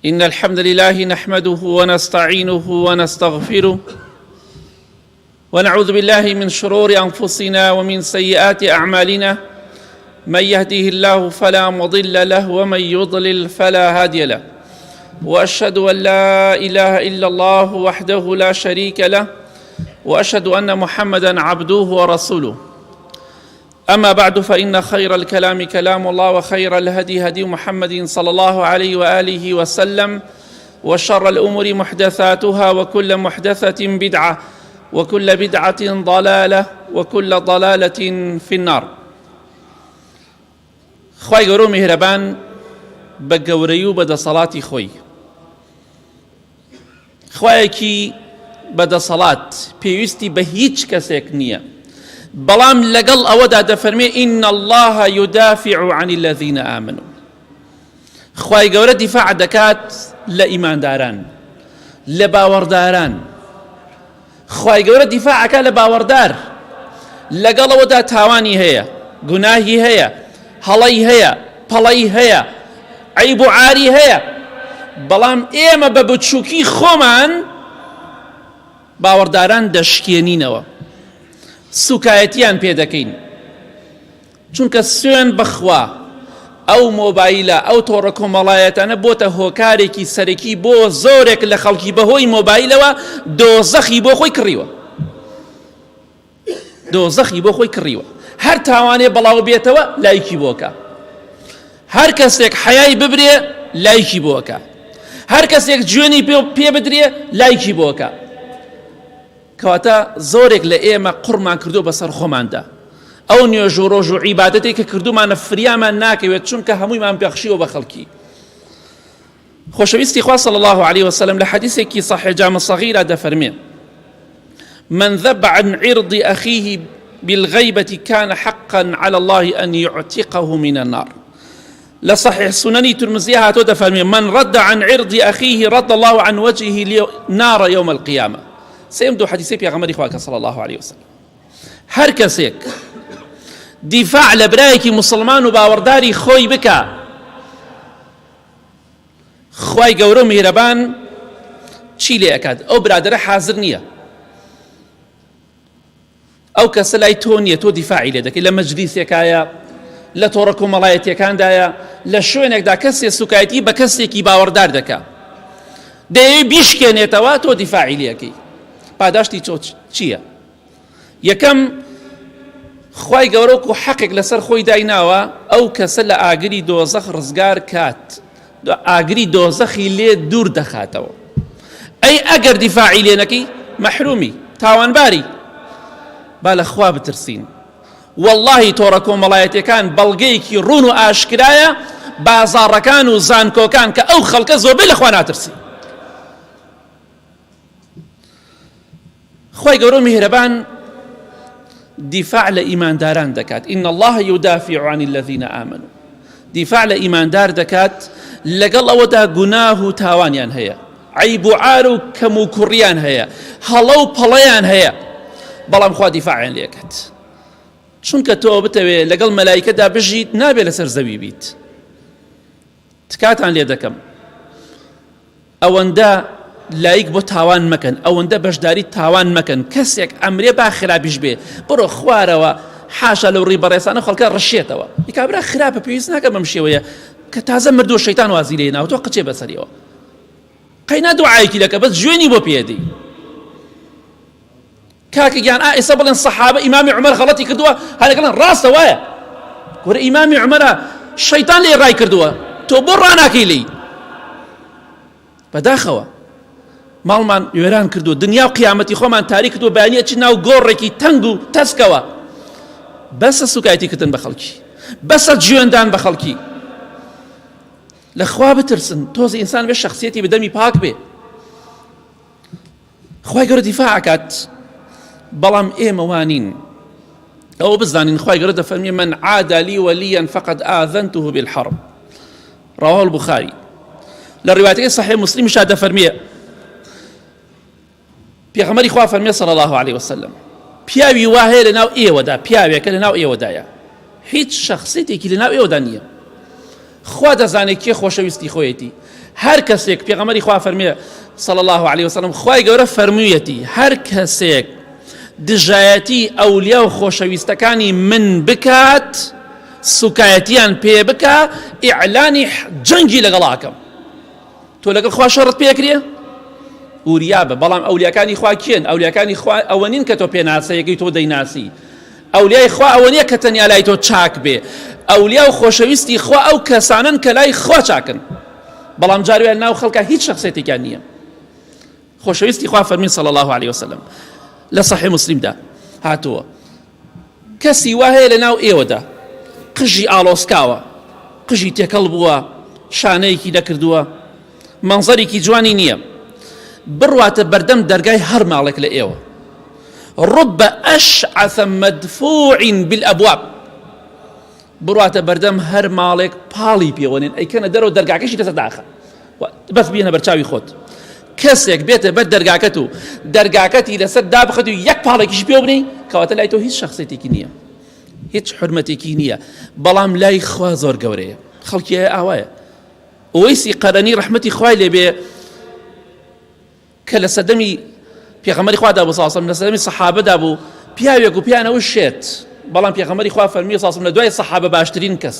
إن الحمد لله نحمده ونستعينه ونستغفره ونعوذ بالله من شرور أنفسنا ومن سيئات أعمالنا من يهده الله فلا مضل له ومن يضلل فلا هادي له واشهد ان لا اله الا الله وحده لا شريك له واشهد ان محمدا عبده ورسوله اما بعد فان خير الكلام كلام الله وخير الهدي هدي محمد صلى الله عليه واله وسلم وشر الامور محدثاتها وكل محدثه بدعه وكل بدعه ضلاله وكل ضلاله في النار خوای گەورە و میهرەبان بە گەورەی و بە دەسەڵاتی خۆی خوایەکی بە دەسەڵات پێویستی بە هیچ کەسێک نییە بەڵام لەگەڵ ئەوەدا دەفەرمێ إن الله يدافع عن الذين آمنوا خوای گەورە دیفاع دەکات لە ئیمانداران لە باوەڕداران خوای گەورە دیفاع ئەکا لە باوەڕدار لەگەڵ ئەوەدا تاوانی هەیە گوناهی هەیە هەڵەی هەیە پەڵەی هەیە عیب و عاری هەیە بەڵام ئێمە بە بچووکی خۆمان باوەڕداران دەشکێنینەوە سوکایەتیان پێ دەکەین چونکە سوێن بەخوا ئەو مۆبایلە ئەو تۆڕە کۆمەڵایەتانە بۆتە هۆکارێکی سەرەکی بۆ زۆرێک لە خەڵکی بەهۆی مۆبایلەوە دۆزەخی بۆ خۆی کڕیوە دۆزەخی بۆ خۆی کڕیوە هەر تاوانێ بەڵاو بێتەوە لایکی بۆکە هەر کەسێک حەیای ببرێ لایکی بۆکە هەر کەسێک جوێنی پێ بدرێ لایکی بۆکە کەواتە زۆرێک لە ئێمە قوڕمان کردووە بەسەر خۆماندا. ئەو نوێژ و ڕۆژ و عیبادەتەی کە کردوومانە فریامان ناکەوێت چونکە هەموویمان بەخشیوە بە خەڵکی. خۆشەویستی خوا صلی الله علیه وسلم لە حەدیثێکی صحیح جامع صغیرە دەفەرمێ من ذب عن عرض أخيه بالغيبة كان حقا على الله أن يعتقه من النار لە صحیح سننی ترمزی هاتووە دەفەرموێ، من رد عن عرض اخیه رد اللە عن وجهه النار یوم القیامە. سێم دوو حەدیسەی پێغەمبەری خوا کە صلی اللە علیه وسلم هەر کەسێک دیفاع لە برایەکی موسڵمان و باوەڕداری خۆی بکا خوای گەورە و میهرەبان چی لێ ئەکات ئەو برادەرە حازر نییە ئەو کەسە لای تۆ نییە تۆ دیفاعی لێ دەکەی لە مەجلیسێکایە لە تۆڕە کۆمەڵایەتیەکاندایە لە شوێنێکدا کەسێ سوکایەتی بە کەسێکی باوەڕدار دەکا دەیەوێ بیشکێنێتەوە تۆ دیفاعی لێەکەی پاداشتی تۆ چییە؟ یەکەم خوای گەورە وەکو حەقێک لەسەر خۆی دایناوە ئەو کەسە لە ئاگری دۆزەخ ڕزگار کات ئاگری دۆزەخی لێ دوور دەخاتەوە ئەی ئەگەر دیفاعی لێ نەکەی مەحرومی تاوانباری با لە خوا بترسین واللهی تۆڕە کۆمەڵایەتەکان بەڵگەیەکی ڕوون و ئاشکرایە بازاڕەکان و زانکۆکان کە ئەو خەڵکە زۆربەی لە خوا ناترسی خوای گەورە و میهرەبان دیفاع لە ئیمانداران دەکات إن الله يدافع عن الذين آمنوا دیفاع لە ئیماندار دەکات لەگەڵ ئەوەدا گوناه و تاوانیان هەیە عیب و عار و کەم و کوڕیان هەیە هەڵە و پەڵەیان هەیە بەڵام خوا دیفاعیان لێکات چونکە تۆ بتەوێ لەگەڵ مەلایکەدا بژیت نابێ لەسەر زەوی بیت تکاتان لێ دەکەم ئەوەندە لایک بۆ تاوان مەکەن ئەوەندە بەشداری تاوان مەکەن کەسێک ئەمرێ با خراپیش بێ بڕۆ خوارەوە حاشا لەو ڕی بەڕێزانە خەڵکە ڕشێتەوە کابرا خراپە پێویست ناکە بەم شێوەیە کە تازە مردووە شەیتان وازی لێ ناوە تۆ قچێ بەسەریەوە قەینا دوعایەکی دەکە بەس جوێنی بۆ پێدەی کاکە گیان ئا ئێستا بڵێن سەحابە ئیمامی عومەر غەڵەتی کردووە هەرەکەڵێن ڕاستە وایە کورە ئیمامی عومەرە شەیتان لێی ڕای کردووە تۆ بۆ ڕاناکەی لێی بەداخەوە ماڵمان وێران کردو دنیا و قیامەتی خۆمان تاریک کردو بەیانی ئەچی ناو گۆڕێکی تەنگ و تەسکەوە بەسە سوکایەتی کردن بە خەڵکی بەسە جوێندان بە خەڵکی لە خوا بترسن تۆزی ئینسان بێ شخصیەتی بەدەمی پاک بێ خوای گەورە دیفاع ئەکات بەڵام ئێمە وانین ئەوە بزانین خوای گەورە دەفەرمی من عاد لي وليا فقد آذنته بالحرب رواه البخاري لە ڕیوایەتەکەی صحیح مسلم شا دەفەرمیێ پێغەمبەری خوا فەرمیێ صلی الله عليه وسلم پیاوی وا هەیە لەناو ئێوەدا پیاوێکە لەناو ئێوەدایە هیچ شخصیتێکی لەناو ئێوەدا نییە خوا دەزانێت کێ خۆشەویستی خۆیەتی. هەر کەسێک پێغەمبەری خوا فەرمیێ صلی الله علیه وسلم خوای گەورە فەرموویەتی هەر کەسێک دژایەتی ئەولیا و خۆشەویستەکانی من بکات سوکایەتیان پێ بکا ئیعلانی جەنگی لەگەڵاکەم تۆ لەگەڵ خوا شەڕت پێکرێ وریابە بەڵام ئەولیاکانی خوا کێن ئەولیاکانی خوا ئەوە نین کە تۆ پێناسەیەکەی تۆ دەیناسی ئەولیای خوا ئەوە نییە کە تەنیا لای تۆ چاک بێ ئەولیا و خۆشەویستی خوا ئەو کەسانن کە لای خوا چاکن بەڵام جاروێ ناو خەڵکە هیچ شخصێتێکیان نییە خۆشەویستی خوا فەرمی صلی الله عليه وسلم لە صحیح مسلمدا هاتووە کەسی وا هەیە لە ناو ئێوەدا قژی ئاڵۆسکاوە قژی تێکەڵ بووە شانەیەکی نەکردووە مەنزەرێکی جوانی نییە بڕواتە بەردەم دەرگای هەر ماڵێک لە ئێوە رب أشعث مدفوع بالأبواب بڕواتە بەردەم هەر ماڵێک پاڵی پێوەنێن ئەیکەنە دەرەوە دەرگاکەشی لەسەر داخە بەس بینە بەرچاوی خۆت کەسێک بێتە بەر دەرگاکەت و دەرگاکەتی لەسەر دابخەت و یەک پاڵێکیش پێ بنی کەواتە لای تۆ هیچ شخصێتێکی نییە هیچ حرمەتێکی نییە بەڵام لای خوا زۆر گەورەیە خەڵکی ئاوایە ئوەیسی قەرەنی ڕەحمەتی خوای لێبێ کە لە سەردەمی پێغەمبەری خوادا بوو صلی لە سەردەمی سەحابەدا بوو پیاوێک و پیانەوە شێت بەڵام پێغەمبەری خوا فەرمی صلی لە دوای سەحابە باشترین کەس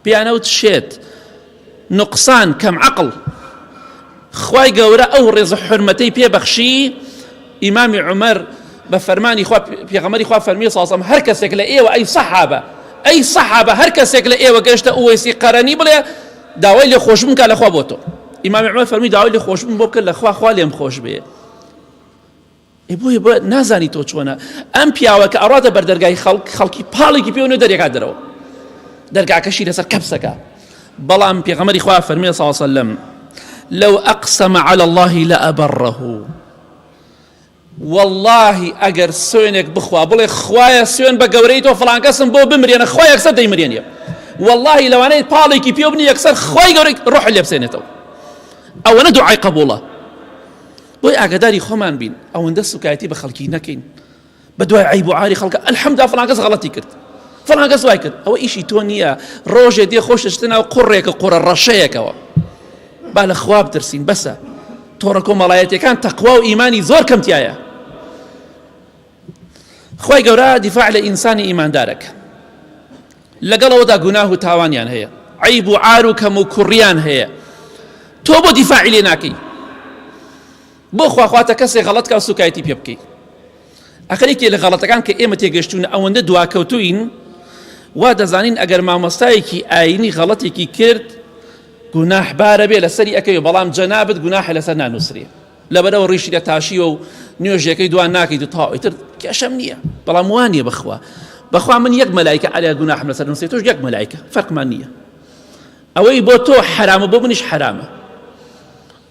پیانەوت شێت نقصان کەم عقل خوای گەورە ئەو ڕێز حرمەتەی پێبەخشی ئیمامی عمر بە فەرمانی خوا پێغەمبەری خوا فەرمی ساسم هەر کەسێک لە ئێوە ئەی سەحابە ئەی سەحابە هەر کەسێک لە ئێوە گەشتە ئوەیسی قەرەنی بڵێ داوای لێ خۆشبوون کا لەخوا بۆ تۆ ئیمامی عومەر فەرمی داوای لێ خۆشبوون بۆ بکە لەخوا خوا لێم خۆش بێ ئێ بۆیە بۆ نازانی تۆ چۆنە ئەم پیاوە کە ئەڕاتە بەردەرگای خەڵک خەڵکی پاڵێکی پێوە دەرێکا دەرەوە دەرگاکەشی لەسەر کەپسەکە بەڵام پێغەمبەری خوا فەرمی صلی الله علیه وسلم لو أقسم على الله لأبره وەڵاهی ئەگەر سوێنێک بخوا بڵێ خوایە سوێن بە گەورەی تۆ فڵان کەسم بۆ بمرێنە خوا یەکسەر دەیمرێنێ وەڵاهی لەوانەیە پاڵێکی پێ بنی یەکسەر خوای گەورەی ڕۆح لێ بسێنێتەوە ئەوەنە دوعای قبوڵە بۆی ئاگاداری خۆمان بین ئەوەندە سوکایەتی بە خەڵکی نەکەین بە دوای عیب و عاری خەڵکە الحمدا فڵان کەس غەڵەتی کرد فڵان کەس وای کرد ئەوە ئیشی تۆ نییە ڕۆژێ دێ خۆشت ناو قوڕێکە قوڕە ڕەشەیەکەوە با لە خوا بترسین بەسە تۆڕە کۆمەڵایەتیەکان تەقوا و ئیمانی زۆر کەم تایە خوای گەورە دیفاع لە ئینسانی ئیماندارەکە لەگەڵ ئەوەدا گوناه و تاوانیان هەیە عیب و عار و کەم و کوڕیان هەیە تۆ بۆ دیفاعی لێ ناکەی بۆ خواخواتە کەسێک غەڵەت کا و سوکایەتی پێ بکەی ئەخر یەکێ لە غەڵەتەکان کە ئێمە تێگەشتوون ئەوەندە دواکەوتوین وا دەزانین ئەگەر مامۆستایەکی ئاینی غەڵەتێکی کرد گوناح بارە بێ لەسەری ئەکەوێ بەڵام جەنابت گوناحە لەسەر نانووسرێ لەبەرەوە ڕیشی لە تاشیوە و نوێژەکەی دوان ناکەیت و تاو ئیتر کێشەم نییە بەڵام وانە بەخوا بەخوا من یەک مەلایکە ئەلێ گوناحم لەسەر نووسێ تۆش یەک مەلایکە فەرقمان نییە ئەوەی بۆ تۆ حرامە بۆ منیش حرامە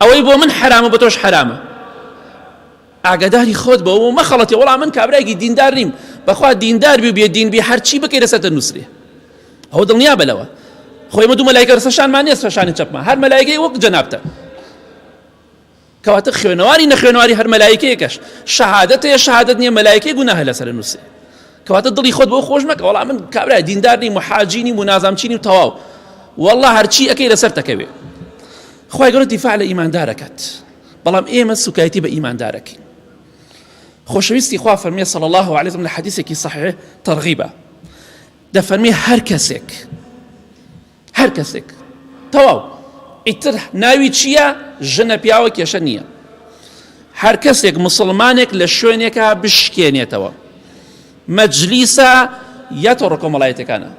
ئەوەی بۆ من حرامە بۆ تۆش حرامە ئاگاداری خۆت بەوە و مەخەڵەتێ وەڵا من کابرایەکی دیندار نیم بەخوا دیندار بی و بێ دین بی هەرچی بکەی لەسەر دەنووسرێ ئەوە دڵنیا بە لەوە خۆ ئێمە دوو مەلایکە لەسەر شانمان نییە سەر شانی چەپمان هەر مەلایکەی وەک جەنابتە کەواتە خوێنەواری نەخوێنەواری هەر مەلایکەیەکەش شەهادەت هەیە شەهادەت نییە مەلایکەی گوناهە لەسەر نووسێ کەواتە دڵی خۆت بۆ خۆش مەکە وەڵا من کابرا دیندار نیم و حاجی نیم و نازام چی نیم تەواو والله هەرچی ئەکەی لەسەر تەکەوێ خوای گەورە دیفاع لە ئیماندارەکەت بەڵام ئێمە سوکایەتی بە ئیماندارەکەین خۆشەویستی خوا فەرمیە صلی الله علیه وسلم لە حەدیثێکی صحیح تەرغیبە دەفەرمی هەر کەسێک هەر کەسێک تەواو ئیتر ناوی چییە ژنە پیاوە کێشە نییە هەر کەسێک مسلمانێک لە شوێنێکا بشکێنێتەوە مەجلیسە یا تۆڕە کۆمەڵایەتەکانە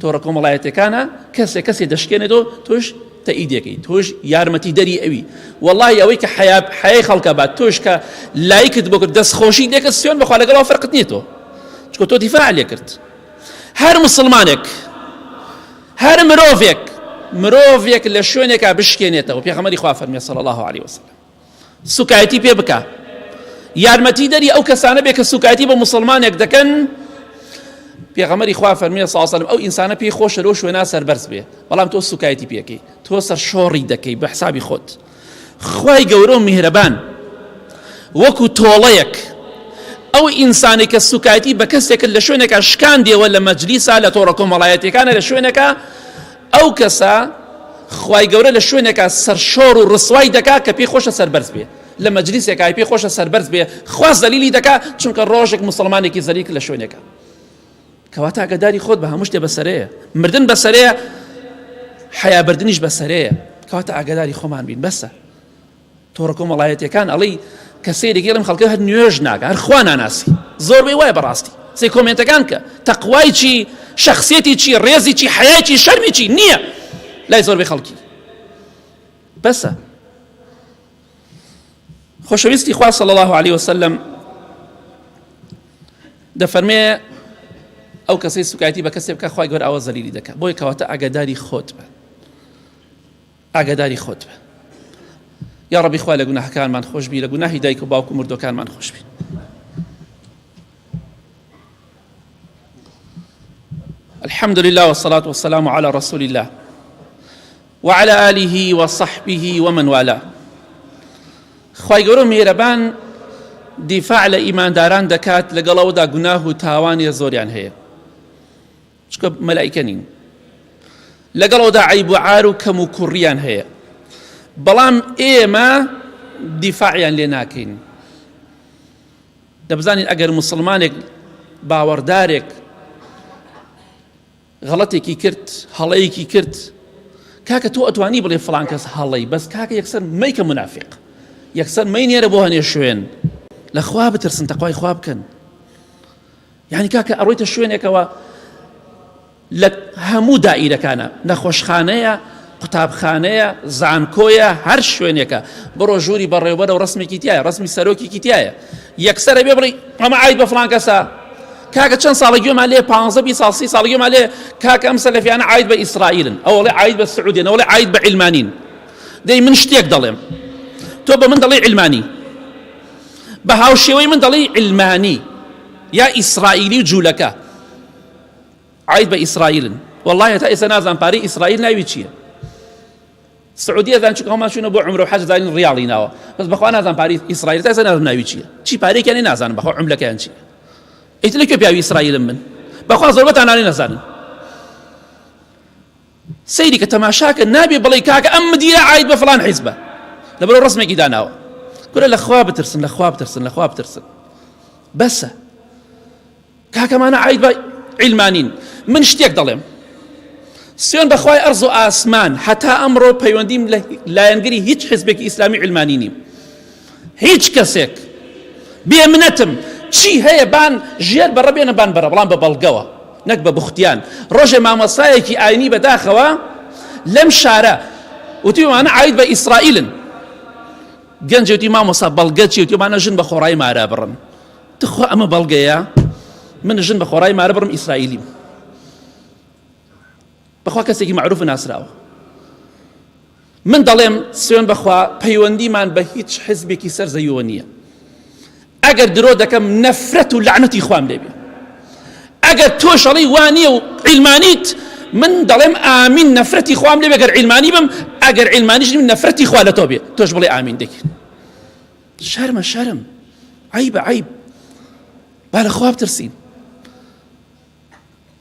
تۆڕە کۆمەڵایەتیەکانە کەسێ کەسێ دەشکێنێتەوە تۆش تەئیدەکەی تۆش یارمەتی دەری ئەوی وەڵی ئەوەی کە حیا حیای خەڵکە بات تۆش کە لایکت بۆ کرد دەست خۆشی لێکرد سوێن بەخوا لەگەڵ فەرقت نییە تۆ چکۆ تۆ دیفاع لێ کرد هەر مسلمانێک هەر مرۆڤێک مرۆڤێک لە شوێنێکا بشکێنێتەوە پێغەمبەری خوا فەرمی صلی الله علیه وسلم سوکایەتی پێ بکا یارمەتی دەری ئەو کەسانە بێ کە سوکایەتی بە مسلمانێک دەکەن پێغەمەری خوا فەرمیە ساسەلم ئەو ئینسانە پێی خۆشە لەو شوێنا سەربەرز بێ بەڵام تۆ سوکایەتی پێەکەی تۆ سەر شۆڕی دەکەی بە حسابی خۆت خوای گەورە و میهرەبان وەکو تۆڵەیەک ئەو ئینسانی کە سوکایەتی بە کەسێکت لە شوێنێکە شکاندیەوە لە مەجلیسا لە تۆڕە کۆمەڵایەتیەکانە لە شوێنێکە ئەو کەسە. خوای گەورە لە شوێنێکا سەرشۆڕ و ڕسوای دەکا کە پێی خۆشە سەربەرز بێ لە مەجلیسێکا پێی خۆشە سەربەرز بێ خوا زەلیلی دەکا چونکە ڕۆژێک موسڵمانێکی زەلیل کرد لە شوێنێکا. کەواتە ئاگاداری خۆت بە هەموو شتێ بەسەرەیە مردن بەسەرەیە حەیابردنیش بەسەرەیە کەواتە ئاگاداری خۆمان بین بەسە تۆڕە کۆمەڵایەتیەکان ئەڵێی کە سەیرێکی ئەڵێم خەڵکە هەر نوێژ ناکە هەر خوا ناناسی زۆربەی وایە بەڕاستی سەی کۆمێنتەکان کە تەقوای چی شخصیەتی چی ڕێزی چی حەیای چی شەرمی چی نییە لای زۆربەی خەڵکی بەسە خۆشەویستی خوا صلی الله عليه وسلم دەفەرمێ ئەو کەسەی سوکایەتی بە کەسێ بکە خوای گەورە ئەوە زەلیلی دەکە بۆیە کەواتە ئاگاداری خۆت بە ئاگاداری خۆت بە یاڕەبی خوا لە گوناهەکانمان خۆشبی لە گوناهی دایک و باوک و مردوەکانمان خۆشبی الحمد لله والصلاة والسلام على رسول الله وعلى آله وصحبه ومن والاه خوای گەورە میهرەبان دیفاع لە ئیمانداران دەکات لەگەڵ ئەودا گوناه و تاوانی زۆریان هەیە چونکە مەلائیکە نین لەگەڵ ئەودا عەیب و عار و کەم و کوڕیان هەیە بەڵام ئێمە دیفاعیان لێ ناکەین دەبزانین ئەگەر مسلمانێک باوەڕدارێک غەڵەتێکی کرد هەڵەیەکی کرد کاکە تۆ ئەتوانی بڵێ فلان کەس هەڵەی بەس کاکە یەکسەر مەیکە منافق یەکسەر مەینێرە بۆ هەنێ شوێن لە خوا بترسن تەقوای خوا بکەن یعنی کاکە ئەڕۆیتە شوێنێکەوە لە هەموو دائیرەکانە نەخۆشخانەیە قوتابخانەیە زانکۆیە هەر شوێنێکە بڕۆ ژووری بەڕێوبەرە و ڕسمێکی تایە ڕسمی سەرۆکێکی تایە یەکسەرە بێ بڵی ئەمە عید بە فلان کەسە کاکە چەند ساڵە گوێمان لێ 15 20 ساڵ 30 ساڵ گوێمان لێ کاکە ئەم سەلەفیانە عید بە ئیسرائیلن ئەوڵێ عید بە سعودیەن ئەوڵێ عید بە عیلمانین دەی من شتێک دەڵێم تۆ بە من دەڵێ عیلمانی بە هاوشێوەی من دەڵێی عیلمانی یا ئیسرائیلی و جوولەکە عید بە ئیسرائیلن والله تا ئێستا نازان پارەی ئیسرائیل ناوی چییە سعودیە زان چونکە هەمان چوونە بۆ عمرە و حەج زانین ڕیاڵی ناوە بەس بەخوا نازان پارەی ئیسرائیل تا ئێستا نازانم ناوی چییە چی پارەیەکیان نازانم بەخوا عملەکەیان چییە ئیتر لەکوێ پیاوی ئیسرائیلم من بەخوا زۆربەتان نانێ نەزانن سەیری کە تەماشاکە نابێ بڵێی کاکە ئەم مدیرە عاید بە فڵان حیزبە لەبەرەوە ڕسمێکی داناوە کورە لە خوا بترسن لە خوا بترسن لە خوا بترسن بەسە کاکەمانە عاید بە عیلمانین من شتێک دەڵێم سوێن بەخوای ئەرز و ئاسمان هەتا ئەمڕۆ پەیوەندیم لە لایەنگری هیچ حزبێکی ئیسلامی علمانی نیم هیچ کەسێک بێ منەتم چی هەیە بان ژێر بەڕە بێنە بان بەڕە بەڵام بە بەڵگەوە نەک بە بوختیان ڕۆژێ مامۆستایەکی ئاینی بەداخەوە لەم شارە وتیوانە عاید بە ئیسرائیلن گەنجێتی مامۆسا بەڵگە چی وتیوانە ژن بە خۆڕایی مارە بڕن تخوا ئەمە بەڵگەیە من ژن بە خۆڕایی مارە بڕم ئیسرائیلیم بەخوا کەسێکی معروف ناسراوە من دەڵێم سوێن بەخوا پەیوەندیمان بە هیچ حزبێکی سەر زەویەوە نییە ئەگەر درۆ دەکەم نەفرەت و لەعنەتی خوام لێبێ ئەگەر تۆش ئەڵێی وا نییە و عیلمانیت من دەڵێم ئامین نەفرەتی خوام لێبێ گەر عیلمانی بم ئەگەر عیلمانیش نیم نەفرەتی خوا لە تۆ بێ تۆش بڵێ ئامین دەکەین شەرمە شەرم عیبە عیب با لە خوا بترسین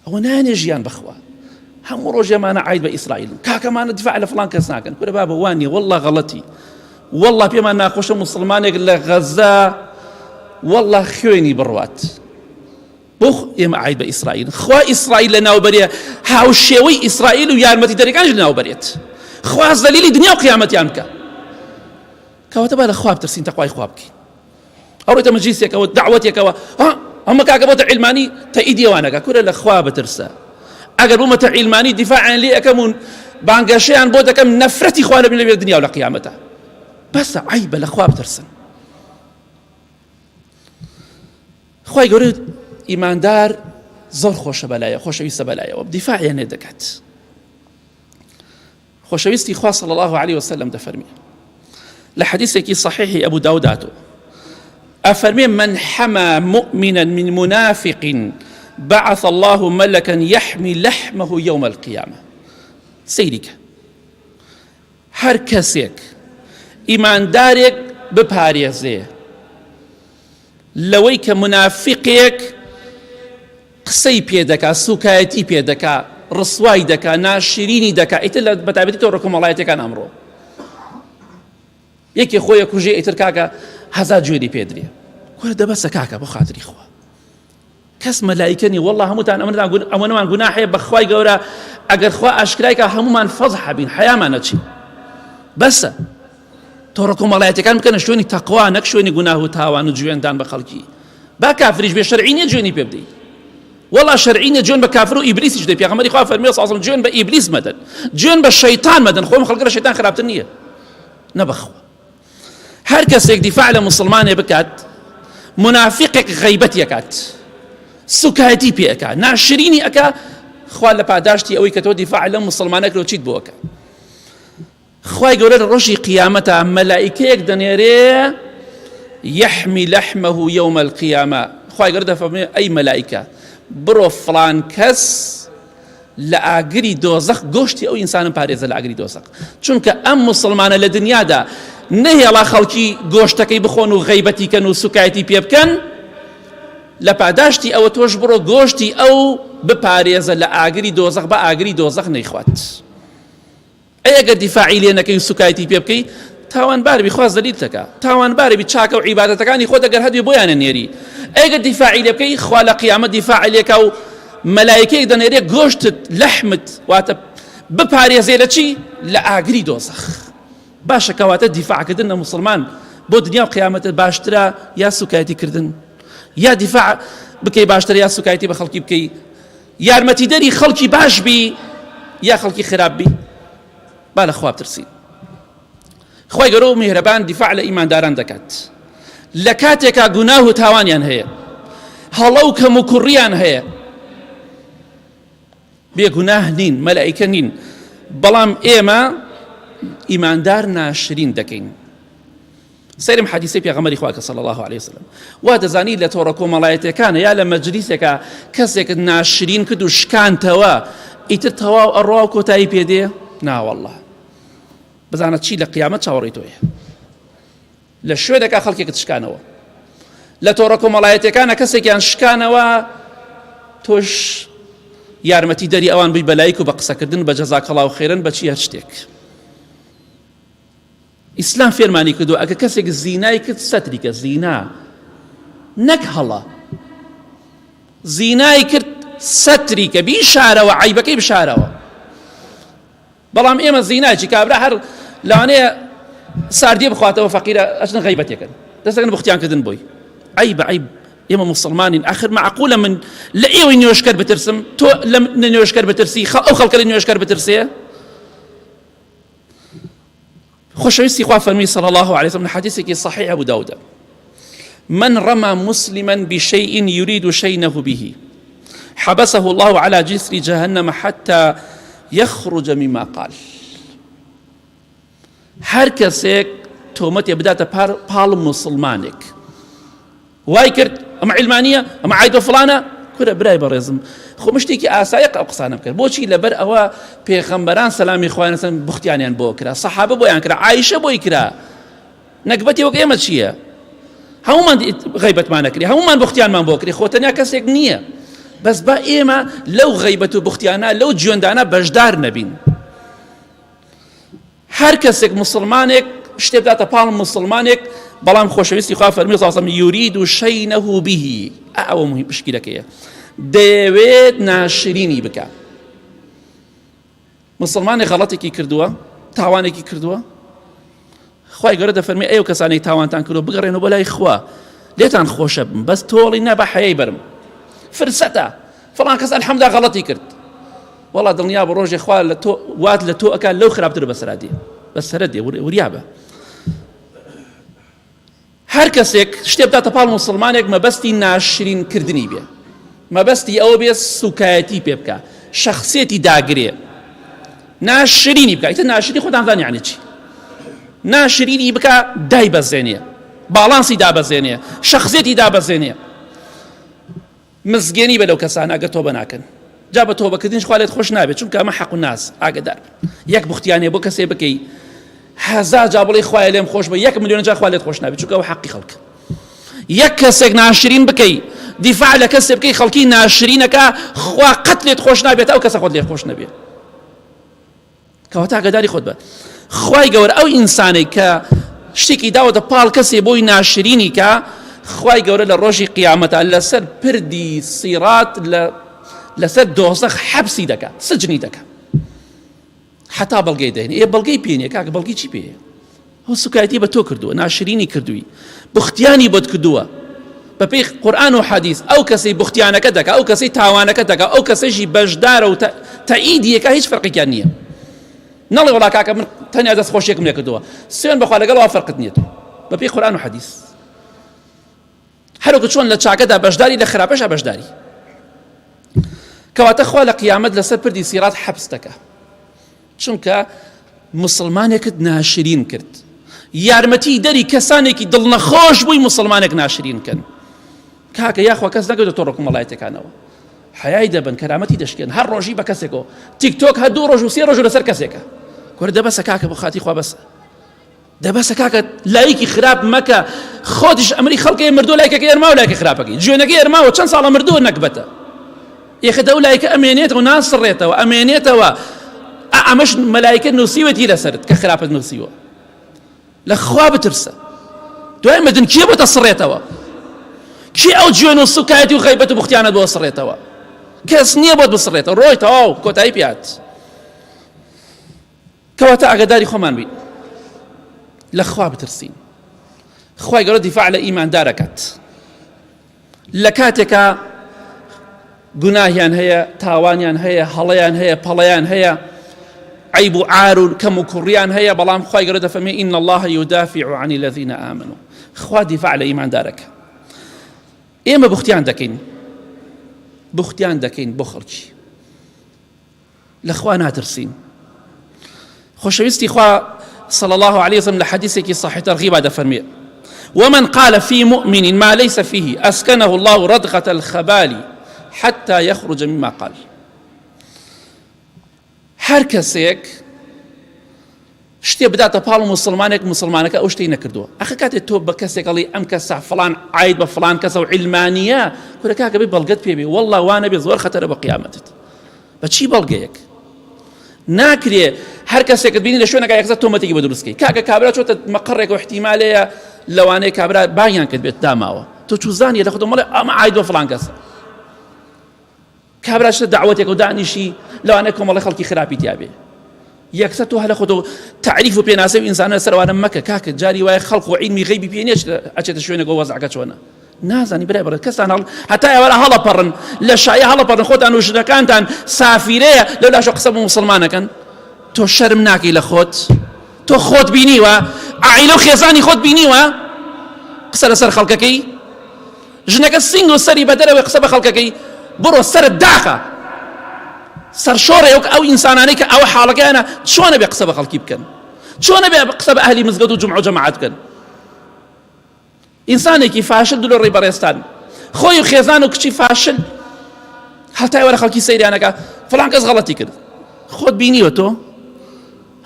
ئەوە نایەنێ ژیان بەخوا هەموو ڕۆژێمانە عید بە ئیسرائیل کاکەمانە دیفاع لە فڵان کەس ناکەن کورە بابە وان نیە والله غەڵەتی والله پێمان ناخۆشە مسلمانێک لە غەزە والله خوێنی بڕوات بۆ ئێمە عید بە ئیسرائیل خوا ئیسرائیل لە ناوبەرێ هاوشێوەی ئیسرائیل و یارمەتی دەرەکانش لە ناوبەرێت خوا زەلیلی دنیا و قیامەتیان بکە کەواتە با لە خوا بترسین تەقوای خوا بکەین ئەڕۆیتە مەجلیسێکەوە دەعوەتێکەوە ها ئەمە کاکە بۆتە عیلمانی تەئیدی ئەوانەکە کورە لە خوا بترسە ئەگەر بوومەتە عیلمانی دیفاعیان لێ ئەکەم و بانگەشەیان بۆ دەکەم نەفرەتی خوا لەبن لەوێ دنیا و لە قیامەتە بەسە عەیبە لە خوا بترسن خوای گەورە ئیماندار زۆر خۆشە بەلایە خۆشەویستە بەلایەوە دیفاعیان لێ دەکات خۆشەویستی خوا صلی اللە علیە وسلم دەفەرمێ لە حەدیثێکی صحیحی ئەبو داود هاتووە ئەفەرمێ من حما مؤمنا من منافق بعث الله ملكا يحمي لحمه يوم القيامة سەیریکە هەر کەسێک ئیماندارێک بپارێزێ لەوەی کە منافقێک قسەی پێ دەکا سوکایەتی پێ دەکا. ڕسوای دەکا ناشرینی دەکا ئیتر لە بەتایبەتی تۆڕە کۆمەڵایەتیەکان ئەمڕۆ یەکێ خۆی کوژێ ئیتر کاکە هەزار جوێنی پێدرێ کورە دەبەسە کاکە بۆ خاتری خوا کەس مەلایکە نیە والله هەمووتان ئەمەتان ئەوەنەمان گوناح هەیە بەخوای گەورە ئەگەر خوا ئاشکرای کە هەمومان فەزح بین حەیامان نەچین بەسە تۆڕە کۆمەڵایەتەکان بکەنە شوێنی تەقوا نەک شوێنی گوناه و تاوان و جوێندان بە خەڵکی با کافریش بێ شەرعی نیە جوێنی پێ بدەیت وەڵا شەرعی نیە جوێن بە کافر و ئیبلیسیش دەی پێغەمبەری خوا فەرمی صلی جوێن بە ئیبلیس مەدەن جوێن بە شەیتان مەدەن خۆم خەڵکە لە شەیتان خراپتر نییە نەبەخوا هەر کەسێک دیفاع لە موسڵمانێ بکات منافقێک غەیبەتی ئەکات سوکایەتی پێ ئەکا ناشرینی ئەکا خوا لە پاداشتی ئەوەی کە تۆ دیفاع لەم موسڵمانە کرد چیت بۆ ئەکا خوای گەورە لە ڕۆژی قیامەتا مەلائیکەیەک دەنێرێ یحمی لحمه یوم القیامە خوای گەورە دەفەرموێ ئەی مەلائیکە بڕۆ فڵان کەس لە ئاگری دۆزەخ گۆشتی ئەو ئینسانم پارێزە لە ئاگری دۆزەخ چونکە ئەم موسڵمانە لە دنیادا نەهێڵا خەڵکی گۆشتەکەی بخۆن و غەیبەتی کەن و سوکایەتی پێ بکەن لە پاداشتی ئەوە تۆش بڕۆ گۆشتی ئەو بپارێزە لە ئاگری دۆزەخ بە ئاگری دۆزەخ نەیخوات. ئەی ئەگەر دیفاعی لێ نەکەی و سوکایەتی پێ بکەی تاوانبار بی خوا زەلیلت دەکا تاوانبار بی چاکە و عیبادەتەکانی خۆت ئەگەر هەبێ بۆیان نێری ئەی ئەگەر دیفاعی لێ بکەی خوا لە قیامەت دیفاع لێکا و مەلایکەیەک دەنێرێ گۆشتت لەحمت واتە بپارێزێ لە چی لە ئاگری دۆزەخ باشە کەواتە دیفاعکردن لە موسڵمان بۆ دنیا و قیامەتت باشترە یا سوکایەتی کردن یا دیفاع بکەی باشترە یا سوکایەتی بە خەڵکی بکەی یارمەتیدەری خەڵکی باش بی یا خەڵکی خراپ بی با لە خوا بترسین خوای گەورە و میهرەبان دیفاع لە ئیمانداران دەکات لە کاتێکا گوناه و تاوانیان هەیە هەڵە و کەم و کوڕیان هەیە بێگوناه نین مەلائیکە نین بەڵام ئێمە ئیماندار ناشرین دەکەین سەیرم حەدیسەی پێغەمبەری خوا کە صلی اللە علیه وسلم وا دەزانی لە تۆڕە کۆمەڵایەتیەکانە یا لە مەجلیسێکا کەسێکت ناشرین کرد و شکانتەوە ئیتر تەواو ئەڕوا و کۆتایی پێ دێ ناوەڵڵا بزانە چی لە قیامەت چاوەڕێی تۆیە لە شوێنێکا خەڵکێکت شکانەوە لە تۆڕە کۆمەڵایەتیەکانە کەسێکیان شکانەوە تۆش یارمەتی دەری ئەوان بی بەلایک و بە قسەکردن بە جەزاکەڵاو خێرن بە چی هەر شتێک ئیسلام فێرمانی کردووە ئەگەر کەسێک زینای کرد سەتری کە زینا نەک هەڵە زینای کرد سەتری کە بیشارەوە عیبەکەی بشارەوە بەڵام ئێمە زیناچی کابرا هەر لەوانەیە ساردیە بخواتەوە فەقیرە ئەچن غیبەتێکن دەستەکەن بختیان کردن بۆی عیب عیب ئێمە مسلمانین ئاخر معقولە من لە ئێوەی نوێژکەر بترسم تۆ لە نوێژکەر بترسی ئەو خەڵکە لە نوێژکەر بترسێ خۆشەویستی خوا فەرمی صلی الله علیه وسلم لە حەدیثێکی صحیح ابو داود من رمى مسلما بشيء يريد شينه به حبسه الله على جسر جهنم حتى يخرج مما قال هەر کەسێک تۆمەتێ بداتە پاڵ مسلمانێک وای کرد ئەمە عیلمانیە ئەمە عیدە فڵانە کورە برای بەڕێزم خۆ مشتێکی ئاسایە ئەو قسانە بکەن بۆچی لەبەر ئەوە پێغەمبەران سەلامی خوایان لەسەر بوختیانیان بۆ کرا سەحابە بۆیان کرا عایشە بۆی کرا نەگبەتی وەک ئێمە چییە هەمومان غیبەتمان نەکرێ هەمومان بوختیانمان بۆ کرێ خۆ تەنیا کەسێک نییە بەس با ئێمە لەو غیبەت و بوختیانە لەو جوێندانە بەشدار نەبین هەر کەسێک موسڵمانێک شتێ بداتە پاڵ موسڵمانێک بەڵام خۆشەویستی خوا فەرمی صلی الله یرید شینه به ئەوە مهم پشکیلەکەیە دەیەوێت ناشرینی بکە مسلمانی غەڵەتێکی کردووە تاوانێکی کردووە خوای گەورە دەفەرمی ئەو کەسانەی تاوانتان کردو بگەڕێنەوە بۆ لای خوا لێتان خۆشە بم بەس تۆڵی نا بە حەیای بەرم فرسەتە فڵان کەس الحمدا غەڵەتی کرد وەڵا دڵنیا بە ڕۆژێ خوا لە تۆ وات لە تۆ ئەکات لەو خراپتر بەسەرا دێ بەسەرە دێ وریا بە هەر کەسێک شتێ بداتە پاڵ موسڵمانێک مەبەستی ناشرین کردنی بێ مەبەستی ئەوە بێ سوکایەتی پێ بکە شخصێتی داگرێ ناشرینی بکە ئیتر ناشرینی خۆتان زان یعنی چی ناشرینی بکە دایبەزێنێ باڵانسی دابەزێنێ شخصێتی دابەزێنێ مزگێنی بە لەو کەسانە ئەگەر تۆبە ناکەن جا بە تۆبەکردنیش خوا لێت خۆش نابێت چونکە ئەمە حەق و ناز ئاگدار یەک بوختیانێ بۆ کەسێ بکەی هەزار جا بڵێ خوایە لێم خۆش بە یەک ملیۆن جا خوا لێت خۆش نابێت چونکە ئەو حەقی خەڵک یەک کەسێک ناشرین بکەی. دیفاع لە کەسێ بکەی خەڵکی ناشرینەکە خوا قەت لێت خۆش نابێت ئەو کەسە خۆت لێ خۆش نەبێت کەواتە ئاگاداری خۆت بە خوای گەورە ئەو ئینسانەی کە شتێکی داوەتە پاڵ کەسێ بۆی ناشرینی کە خوای گەورە لە ڕۆژی قیامەتە لەسەر پردی سیرات لە لەسەر دۆزەخ حەبسی دەکات سجنی دەکات حتا بەڵگەی دەهێنێ ئێ بەڵگەی پێ نیە کاکە بەڵگەی چی پێیە ئەو سوکایەتی بە تۆ کردووە ناشرینی کردووی بختیانی بۆت کردووە بەپێی قورآن و حەدیث ئەو کەسەی بختیانەکە دەکا ئەو کەسەی تاوانەکە دەکا ئەو کەسەیشی بەشدارە و تەئیدیەکە هیچ فەرقێکیان نییە نەڵێ وڵا کاکە من تەنیا دەست خۆشیێکم لێ کردووە سوێن بەخوا لەگەڵ وا فەرقت نییە تۆ بەپێی قورآن و حەدیث هەروەکو چۆن لە چاکەدا بەشداری لە خراپەشا بەشداری کەواتە خوا لە قیامەت لەسەر پردی سیرات حەبس دەکا چونکە مسلمانێکت ناشرین کرد یارمەتی دەری کەسانێکی دڵنەخۆش بووی مسلمانێک ناشرین کەن کاکە یاخوا کەس نەگەێتە تۆڕە کۆمەڵایەتەکانەوە حیای دەبن کەرامەتی دەشکێن هەر ڕۆژی بە کەسێکەوە تیکتۆک هەر دوو ڕۆژ و سێ ڕۆژ لەسەر کەسێکە کورە دەبەسە کاکە بۆ خاتی خوا بەسە دە بەسە کاکە لایکی خراپ مەکە خۆتیش ئەمری خەڵکەی مردووە لایکەکەی ئەرماوە لایکە خراپەکەی جوێنەکەی ئەرماوە چەند ساڵە مردووە نەگبەتە یەخە دە و لایکە ئەمێنێتەوە ناسڕێتەوە ئەمێنێتەوە ئەمەش مەلایکە نووسیوەتی لەسەرت کە خراپت نووسیوە لە خوا بترسە دوای مردن کێ بۆتە سڕێتەوە کێ ئەو جوێن و سوکایەتی و غیبەت و بوختیانت بۆ سڕێتەوە کەس نییە بۆت بسڕێتەوە ڕۆی تەواو کۆتایی پیات کەواتە ئاگاداری خۆمان بین لە خوا بترسین خوای گەورە دیفاع لە ئیماندارەکات لە کاتێکا گوناهیان هەیە تاوانیان هەیە هەڵەیان هەیە پەڵەیان هەیە عیب و عار و کەم و کوڕیان هەیە بەڵام خوای گەورە دەفەرمێ إن الله يدافع عن الذين آمنوا خوا دیفاع لە ئیماندارەکە ئێمە بختیان دەکەین بختیان دەکەین بۆ خەڵکی لە خوا ناترسین خۆشەویستی خوا صلى الله عليه وسلم لە حەدیثێکی صحیح ترغیبا دەفەرمێ ومن قال في مؤمن ما ليس فيه أسكنه الله ردغة الخبال حتى يخرج مما قال هەر کەسێک شتێ بداتە پاڵ موسڵمانێک موسڵمانەکە ئەو شتەی نەکردووە ئەخە کاتێ تۆ بە کەسێک ئەڵی ئەم کەسە فڵان عاید بە فڵان کەسە و عیلمانیە کورە کاکە بێ بەڵگەت پێ بێ والله وانە بێ زۆر خەتەرە بە قیامەتت بە چی بەڵگەیەک ناکرێ هەر کەسێکت بینی لە شوێنەکە یەکسەر تۆمەتێکی بە دروستکەی کاکە کابرا چۆتە مەقەڕێک و احتیمالەیە لەوانەیە کابرا بانگیان کرد بێت داماوە تۆ چوزانیە لە خۆتۆ مەڵێ ئەمە عاید بە فڵان کەسە کابرا چتە دەعوەتێک و دانیشی لەوانەیە کۆمەڵی خەڵکی خراپی تیابێ یەکسەر تۆ هەلە خۆتۆ تعریف و پێناسە و ئینسانە سەروانە مەکە کاکە جاری وایە خەڵک و عیلمی غەیبی پێ نییە ئەچێتە شوێنێک و وەزعەکە چۆنە نازانی برای بەڕێز کەستان هەڵ هەتا ئێوارە هەڵەپەڕن لە شایە هەڵەپەڕن خۆتان و ژنەکانتان سافیرەیە لەو لاشە قسە بۆ موسڵمانەکەن تۆ شەرم ناکەی لە خۆت تۆ خۆت بینیوە عائیلە و خێزانی خۆت بینیوە قسە لەسەر خەڵکەکەی ژنەکە سینگ و سەری بە دەرەوەی قسە بە خەڵکەکەی بڕۆ سەرت داخە سەرشۆڕێ وەک ئەو ئینسانانەی کە ئەوە حاڵەکەیانە چۆنە بێ قسە بە خەڵکی بکەن چۆنە بێ قسە بە ئەهلی مزگەوت و جومعە و جەماعەت بکەن ئینسانێکی فاشل دلۆ ڕێی بەڕێزتان خۆی و خێزان و کچی فاشل هەتای وەرە خەڵکی سەیرانەکە فڵان کەس غەڵەتی کرد خۆت بینیوە تۆ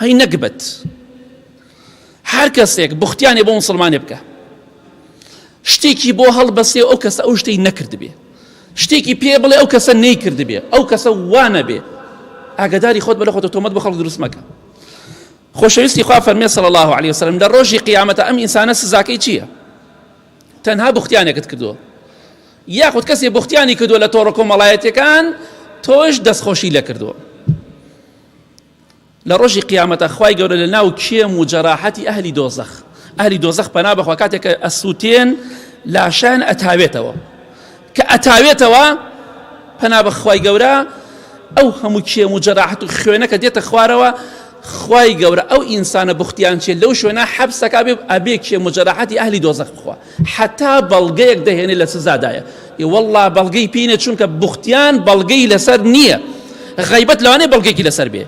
هەی نەگبەت هەر کەسێک بوختیانێ بۆ موسڵمانێ بکە شتێکی بۆ هەڵبەسێ ئەو کەسە ئەو شتەی نەکردبێ شتێکی پێ بڵێ ئەو کەسە نەیکردبێ ئەو کەسە وانەبێ ئاگداری خۆت بە لە خۆتە تۆمەت بۆ خەڵک دروست مەکە خۆشەویستی خوا فەرمێ صلی الله علیه وسلم لە ڕۆژی قیامەتە ئەم ئینسانە سزاکەی چییە تەنها بوختیانێکت کردووە یاخود کەسێ بوختیانی کردووە لە تۆڕە کۆمەڵایەتەکان تۆش دەستخۆشی لە کردووە لە ڕۆژی قیامەتا خوای گەورە لە ناو کێم و جەراحەتی ئەهلی دۆزەخ ئەهلی دۆزەخ پەنا بەخوا کاتێک کە ئەسووتێن لاشان ئەتاوێتەوە کە ئەتاوێتەوە پەنا بە خوای گەورە ئەو هەموو کێم و جەراحەت و خوێنە کە دێتە خوارەوە خوای گەورە ئەو ئینسانە بختیان چێ لەو شوێنە حەبسەکە بێ ئەبێ کێم و جەراحەتی ئەهلی دۆزەخ بخوا حتا بەڵگەیەک دەهێنێ لە سزادایە والله بەڵگەی پێینە چونکە بوختیان بەڵگەی لەسەر نییە غیبەت لەوانەیە بەڵگەیەکی لەسەر بێ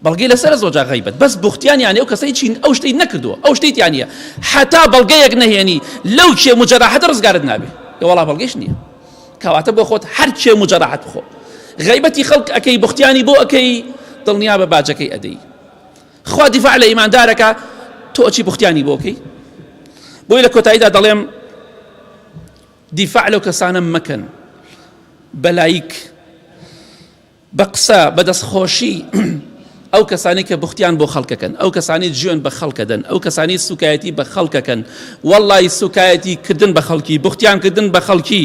بەڵگەی لەسەر زۆر جار غیبەت بەس بوختیان یانێ ئەو کەسەی چین ئەو شتەی نەکردووە ئەو شتەی تیانە حتا بەڵگەیەک نەهێنی لەو کێ مجەراحەت ڕزگارت نابێ وەڵا بەڵگەیش نییە کەواتە بۆ خۆت هەر کێ مجەراحەت بخۆ غیبەتی خەڵک ئەکەی بوختیانی بۆ ئەکەی دڵنیا بە باجەکەی ئەدەی خوا دیفاع لە ئیماندارەکە تۆ ئەچی بوختیانی بۆکەی بۆی لە کۆتاییدا دەڵێم. دیفاع لەو کەسانە مەکەن بە لایک بە قسە بە دەستخۆشی ئەو کەسانی کە بوختیان بۆ خەڵکەکەن ئەو کەسانی جوێن بە خەڵکەدەن ئەو کەسانی سوکایەتی بە خەڵکەکەن وەڵی سوکایەتی کردن بە خەڵکی بوختیان کردن بە خەڵکی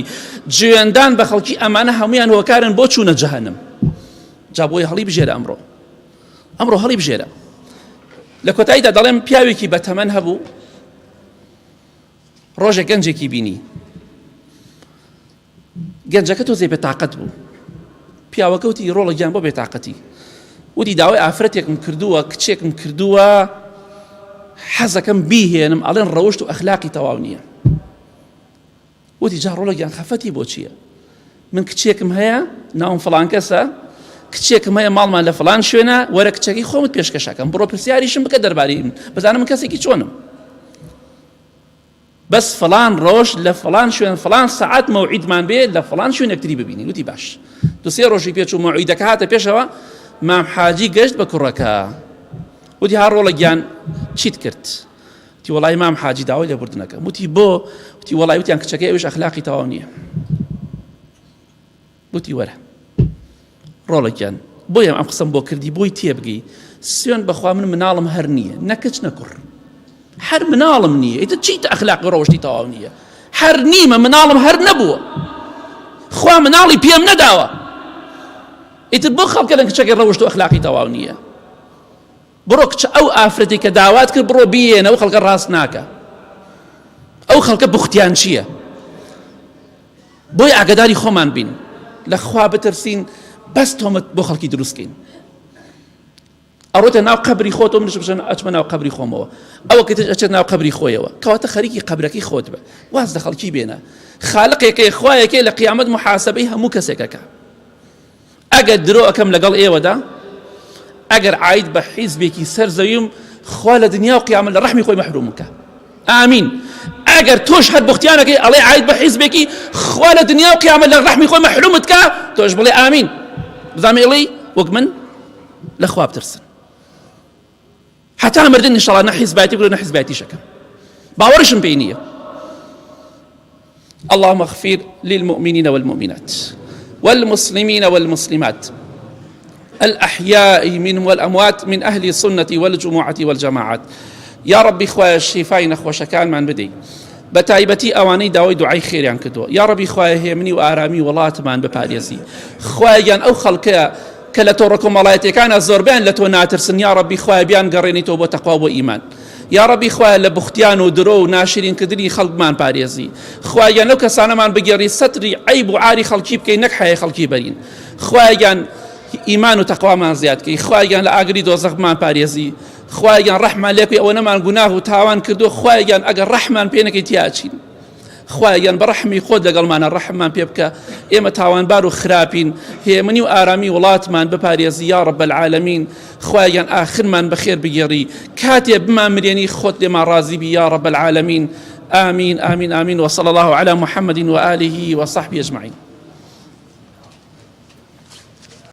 جوێندان بە خەڵکی ئەمانە هەمویان هۆکارن بۆ چوونە جەهەنم جا بۆی هەڵی بژێرە ئەمڕۆ ئەمڕۆ هەڵی بژێرە لە کۆتاییدا دەڵێم پیاوێکی بەتەمەن هەبوو ڕۆژێک گەنجێکی بینی گەنجەکە تۆزێ بێتاقەت بوو پیاوەکە وتی ڕۆڵە گیان بۆ بێتاقەتی وتی داوای ئافرەتێکم کردووە کچێکم کردووە حەزەکەم بیهێنم ئەڵێن ڕەوشت و ئەخلاقی تەواو نییە وتی جا ڕۆڵە گیان خەفەتی بۆ چییە من کچێکم هەیە ناوم فڵان کەسە کچێکم هەیە ماڵمان لە فڵان شوێنە وەرە کچەکەی خۆمت پێشکەشەکەم بڕۆ پرسیاریشم بکە دەربارەی من بزانم من کەسێکی چۆنم بەس فڵان ڕۆژ لە فڵان شوێن فڵان سەعات مەوعیدمان بێ لە فڵان شوێن یەکتری ببینین وتی باش دو سێ ڕۆژی پێچوو مەوعیدەکە هاتە پێشەوە مام حاجی گەشت بە کوڕەکە وتی ها ڕۆڵە گیان چیت کرد وتی وەڵای مام حاجی داوای لێبوردنەکەم وتی بۆ وتی وەڵای وتیان کچەکەی ئەویش ئەخلاقی تەواو نییە وتی وەرە ڕۆڵە گیان بۆیە ئەم قسەم بۆ کردی بۆی تێبگەی سوێن بەخوا من مناڵم هەر نییە نە کچ نە کوڕ هەر مناڵم نییە ئیتر چیتە ئەخلاقی ڕەوشتی تەواو نییە هەر نیمە مناڵم هەر نەبووە خوا مناڵی پێم نەداوە ئیتر بۆ خەڵکە لە کچەکەی ڕەوشت و ئەخلاقی تەواو نییە بڕۆ کچە ئەو ئافرەتی کە داوات کرد بڕۆ بیێنە ئەو خەڵکە ڕاست ناکە ئەو خەڵکە بوختیان چییە بۆی ئاگداری خۆمان بین لە خوا بترسین بەس تۆمەت بۆ خەڵکی دروستکەین ئەڕۆتە ناو قەبری خۆتۆ منش بژەن ئەچمە ناو قەبری خۆمەوە ئەوە کە ئەچێت ناو قەبری خۆیەوە کەواتە خەریکی قەبرەکەی خۆت بە واز لە خەڵکی بێنە خالقێکەی خوایەکەی لە قیامەت محاسبەی هەموو کەسێکەکە ئەگەر درۆ ئەکەم لەگەڵ ئێوەدا ئەگەر عاید بە حیزبێکی سەر زەویم خوا لە دنیا و قیامەت لە ڕەحمی خۆی مەحروم بکە ئامین ئەگەر تۆش هەر بختیانەکەی ئەڵێ عاید بە حیزبێکی خوا لە دنیا و قیامەت لە ڕەحمی خۆی مەحرومت کە تۆش بڵێ ئامین بزانم ئێڵی وەک من لە خوا بترسن هەتا مردن ئینشاڵڵا نە حیزبایەتی بکەم نە حیزبایەتیش ئەکەم باوەڕیشم پێی نییە اللهم اغفر للمؤمنين والمؤمنات والمسلمين والمسلمات الأحياء منهم والأموات من أهل السنة والجمعة والجماعات یا ربی خوایە شیفای نەخۆشەکانمان بدەی بە تایبەتی ئەوانەی داوای دوعای خێریان کردووە یا ڕەبی خوایە هێمنی و ئارامی وڵاتمان بپارێزی خوایە گیان ئەو خەڵکە کە لە تۆڕە کۆمەڵایەتیەکانا زۆربەیان لە تۆ ناترسن یاڕەبی خوایە بیان گەڕێنیتەوە بۆ تەقوا بۆ ئیمان یاڕەبی خوایە لە بوختیان و درۆ و ناشرین کردنی خەڵکمان پارێزی خوایە گیان لەو کەسانەمان بگێڕی سەتری عەیب و عاری خەڵکی بکەین نەک حەیای خەڵکی بەرین خوایە گیان ئیمان و تەقوامان زیاد کەی خوایە گیان لە ئاگری دۆزەخ بمان پارێزی خوایە گیان ڕەحمان لێکوی ئەوەنەمان گوناه و تاوان کردو خوایە گیان ئەگەر ڕەحمان پێ نەکەی تیاچین خوایە گیان بە ڕەحمی خۆت لەگەڵمانە ڕەحممان پێ بکە ئێمە تاوانبار و خراپین هێمنی و ئارامی وڵاتمان بپارێزی یا رب العالمین خوایە گیان ئاخرمان بەخێر بگێڕی کاتێ بمان مرێنی خۆت لێمان ڕازی بی یا رب العالمین آمین آمین آمین وصلی الله علی محمد وآله وصحبه اجمعین.